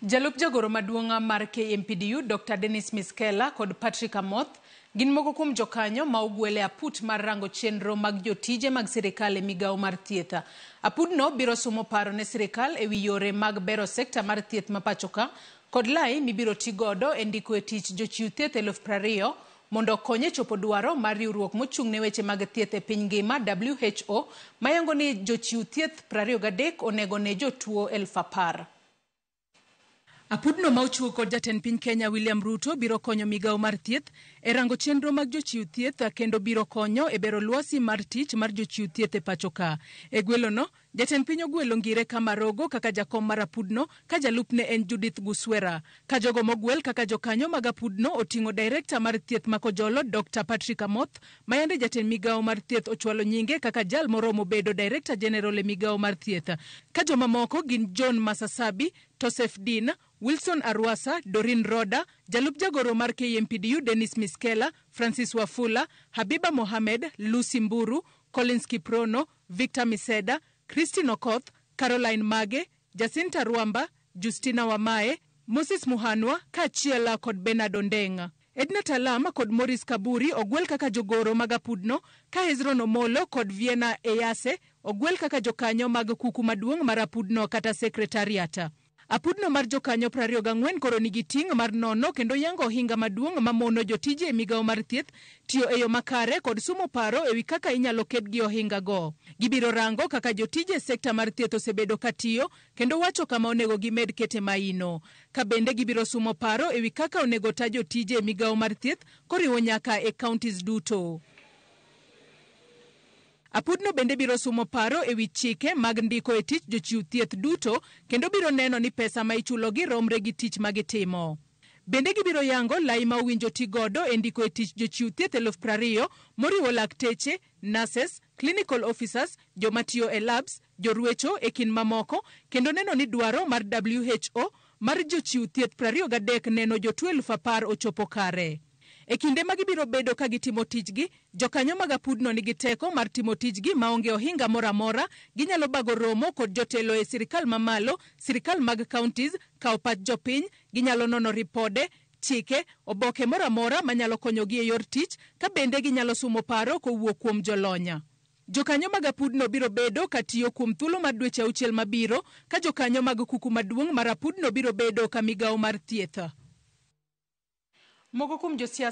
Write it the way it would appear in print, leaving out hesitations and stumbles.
Jalup jagoro maduong' mar KMPDU Dr. Dennis Miskella kod Patrick Amoth gin moko kuom jokanyo ma ogwel e aput mar rango chenro mag jotije mag sirikal e migawo mar thieth. Apudno biro sumo paro ne sirikal ewi yore mag bero sekta mar thieth ma pachoka kod lai mibiro ti godo e ndiko e tich jochiw thieth 20,000 mondo okony e chopo dwaro mar riwruok mochung' ne weche mag thieth e piny ngima WHO mayango ni jochiw thieth 23 onego ne jotuo 10,000. Apudno ma ochiwo kod jatend piny Kenya William Ruto biro konyo migawo mar thieth e rango chenro mag jochiw thieth kendo biro konyo e bero lwasi mar tich mar jochiw thieth e pacho ka. E gwelono, jatend piny ogwelo Ngire Kamarogo kaka jakom mar apudno ka jalupne en Judith Guswera. Ka jogo mogwel kaka jokanyo mag apudno oting'o direkta mar thieth ma Kojolo Dr. Patrick Amoth ma yande jatend migawo mar thieth ochwalo nyinge kaka jal moromo bedo Director General e migawo mar thieth. Ka jomamoko gin John Masasabi, Tosef Dean, Wilson Arwasa, Doreen Roda, jalup jagoro mar KMPDU Dennis Miskella, Francis Wafula, Habiba Mohamed, Lucy Mburu, Collins Kiprono, Victor Miseda, Christine Okoth, Caroline Mage, Jacinta Rwamba, Justina Wamae, Moses Muhanwa kaachiel kod Bernard Ondeng'. Edna Talam kod Maurice Kaburi ogwel kaka jogoro mag apudno ka Hezron Omolo kod Vienna Eyase ogwel kaka jokanyo mag kuku maduong' mar apudno kata sekretariat. Apudno mar jokanyo 24 koro nigi ting' mar nono kendo yango ohinga maduong' mamono jotije e migawo mar thieth tiyo e yo makare kod sumo paro ewi kaka inyalo ked gi ohinga go. Gibiro rango kaka jotije e sekta mar thieth osebedo ka tiyo kendo wacho kama onego gimed kete maino. Ka bende gibiro sumo paro ewi kaka onego ta jotije e migawo mar thieth koriwo nyaka e counties duto. Apudno bende biro sumo paro ewi chike mag ndiko e tich jochiw thieth duto kendo biro neno ni pesa ma ichulogi romre gi tich ma gitimo. Bende gibiro yango lai ma owinjo ti godo e ndiko e tich jochiw thieth 20,000 moriwo lakteche, nurses, clinical officers, joma tiyo e labs, jorwecho e kind mamoko kendo neno ni dwaro mar WHO mar jochiw thieth 23 neno jotuo 10,000 ochopo kare. E kinde ma gibiro bedo ka gitimo tijgi, jokanyo mag apudno nigi teko mar timo tijgi maonge ohinga moro amora, ginyalo bago romo kod jotelo e sirikal mamalo, sirikal mag counties, kawo pach jopiny, ginyalo nono ripode, chike, oboke moro amora manyalo konyogi e yor tich, ka bende ginyalo sumo paro kowuok kuom jolony. Jokanyo mag apudno biro bedo ka tiyo kuom thuolo mar dweche auchiel mabiro, ka jokanyo mag kuku maduong' mar apudno biro bedo ka migawo mar thieth. Moko kuom josiasa